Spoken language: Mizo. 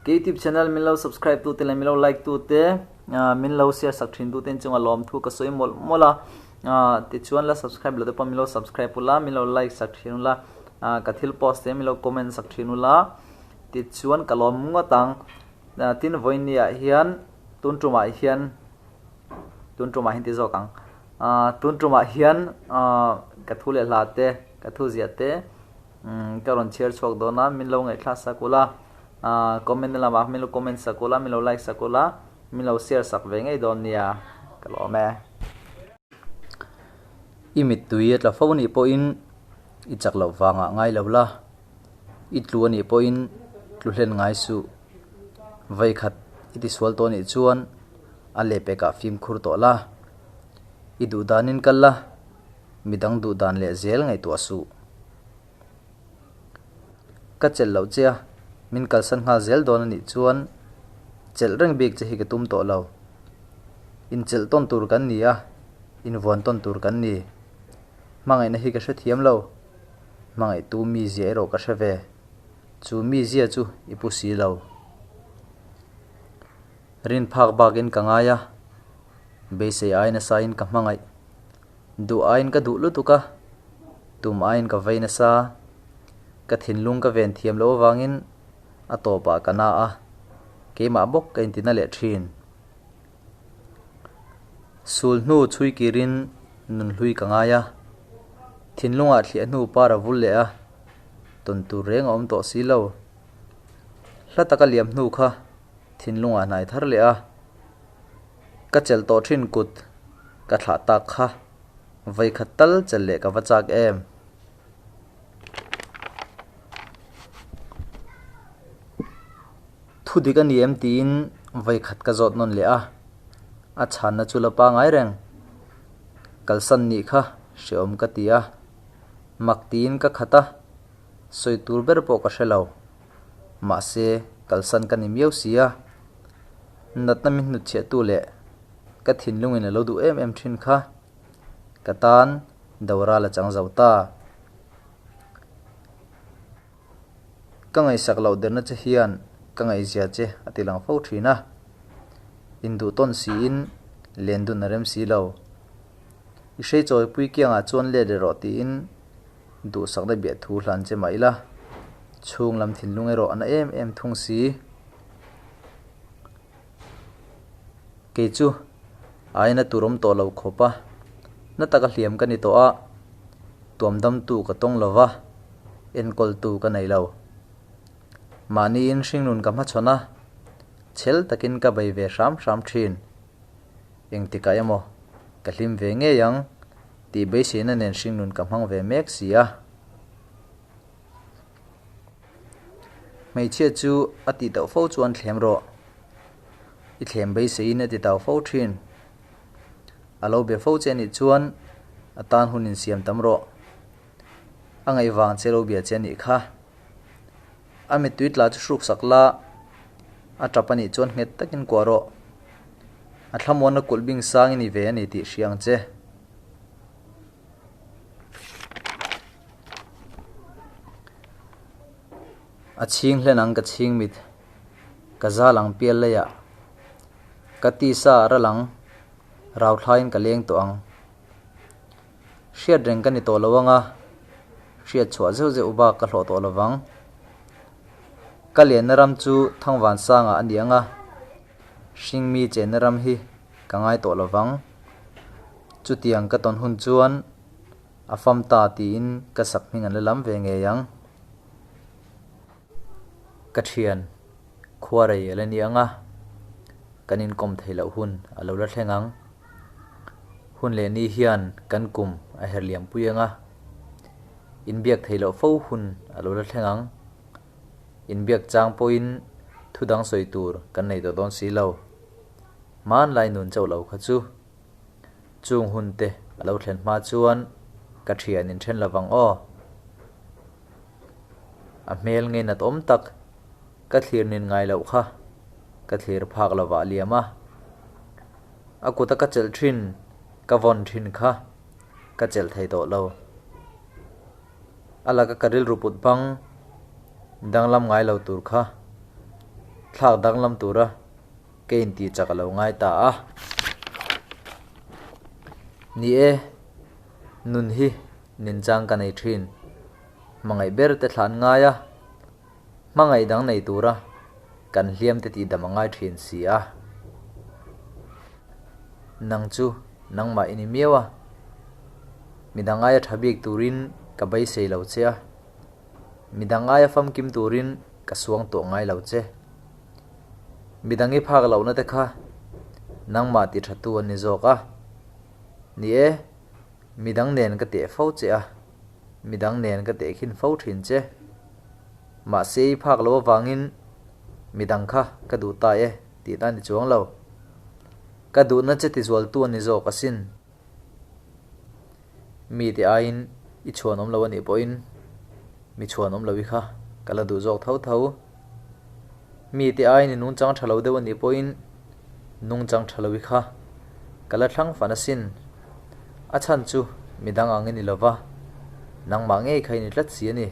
Ka YouTube channel min lo subscribe tu te leh min lo like tu te min lo share sak thin tu te chunga lawmthu ka sawi mawlh mawlh a tichuan la subscribe lo te pawh min lo subscribe ula min lo like sak thin ula ka thil post te min lo comment sak thin ula tichuan ka lawm ngawt ang tin vawiin ah hian tun tumah hian tun tumah hian ti zawk ang tun tumah hian ka thu leh hla te ka thu ziah te. Ka rawn chhiar chhuak dawn a, min lo ngaihthlak sak ula, comment na lamah min lo comment sak ula, min lo like sak ula, min lo share sak ve ngei dawn nia, ka lawm e. I mittui a tla fo anih pawhin i chak loh vangah ngai lo la, i tlu anih pawhin tlu hlen ngai suh. Vawikhat i tisual tawh anih chuan a lehpekah fimkhur tawh la, i duh danin kal la. Midang duh dan leh zel ngaihtuah suh. Ka chelh loh che a, min kalsan nghal zel dawn a nih chuan chelh reng bik che hi ka tum tawh lo. Inchelh tawn tur kan ni a, invuan tawn tur kan ni. Hmangaihna hi ka hrethiam lo, hmangaihtu mizia erawh ka hre ve. Chu mizia chu i pu si lo. Rin phak bakin ka ngai a, beisei ai nasain ka hmangaih. Duh aiin ka duh lutuk a, tum aiin ka vei nasa. Ka thinlung ka ven thiam loh avangin a tawpah ka na a, keimah bawk ka intina leh thin. Sul hnu chhui kirin nun hlui ka ngai a, thinlungah thliah hnu par a vul leh a, tawn tur reng a awm tawh si lo. Hla taka liam hnu kha thinlungah hnai thar leh a. Ka chelh tawh thin kut ka thlah tak kha vawikhat tal chelh leh ka va chak em? Thu dik a ni em tiin vawikhat ka zawt nawn leh a, a chhanna chu la pangai reng. Kalsan nih kha hreawm ka ti a, mak tiin ka khat a, sawi tur ber pawh ka hre lo. Mahse kalsan ka ni miau si a. Natna min hnutchhiahtu leh ka thinlungin a lo duh em em thin kha ka tan Dora la chang zo ta. Ka ngaihsak loh derna che hian ka ngaihzia che a ti lang fo thin a, induh tawn siin len dun a rem si lo. I hreichawipui kiangah chuan let leh rawh tiin duhsakna biah thu hlan che mah ila, chhung lam thinlung erawh a na em em thung si. Kei chu aina tur awm tawh lo khawp a, na taka hliam ka ni tawh a, tuam damtu ka tawng lo va, enkawltu ka nei lo. Mahniin hringnun ka hmachhawn a, chhel takin ka bei ve hram hram thin. Engtikah emaw ka hlim ve ngei ang tih beiseina nen hringnun ka hmang ve mek si a. Hmeichhia chu a tih tauh fo chuan thlem rawh. I thlem beiseiin a ti tau fo thin. A lo be fo che anih chuan a tan hun insiam tam rawh. A ngaih vang che lo bia che anih kha. A mittui tla chu hruk sak la, a tap anih chuan nghet takin kuah rawh. A thlamuanna kulh bing sang i ni ve a ni tih hria ang che. A chhing hlen ang ka chhing mit, ka zal ang pial leiah, ka tisa a ral ang, rau thlaiin ka leng tawh ang. Hriat reng ka ni tawh lo ang a, hriat chhuah zeuh zeuh bak ka hlawh tawh lo vang. Ka lianna ram chu Thangvansangah a ni ang a, hringmi chenna ram hi ka ngai tawh lo vang. Chutiang ka tawn hun chuan a fam ta tiin ka sak hming an la lam ve ngei ang. Ka thian khua rei a la ni ang a, kan inkawm theih loh hun a lo la thleng ang. Hun leh ni hian kan kum a her liam pui ang a, inbiak theih loh fo hun a lo la thleng ang. Inbiak chang pawhin thu dang sawi tur kan nei tawh dawn si lo. Hmanlai nun chauh lo kha chu chung hun te a lo thlen hma chuan ka thian in then lovang aw. A hmel ngei nat awm tak ka thlir nin ngai loh kha ka thlir phak lovah liam a. A kuta ka chelh thin ka vawn thin kha ka chelh thei tawh lo. A laka ka rilru put bang danglam ngai lo tur kha. thlak danglam tura ka intih chak a lo ngai ta a. Ni e, nun hi ninchang ka nei thin. Hmangaih ber te thlan ngai a, hmangaih dang nei tura kan hliam te tihdam a ngai thin si a. Nang chu nangmah i ni miau a, midang aia tha bik turin ka beisei lo che a, midang aia famkim turin ka suang tawh ngai lo che. Midang i phak lohna te kha nangmah ti tha tu an ni zawk a. Ni e, midang nen ka teh fo che a, midang nen ka tehkhin fo thin che. Mahse i phak loh avangin midang kha ka duh ta e tih ta ni chuang lo. Ka duhna che tizualtu a ni zawk asin. Mite aiin i chhuan awm lo a nih pawhin mi chhuan awm lo i kha ka la duh zawk tho tho. Mite aiin i nungchang tha lo deuh a nih pawhin nungchang tha lo i kha ka la thlang fan asin. A chhan chu midang ang i ni lova, nangmah ngei kha i ni tlat si a ni.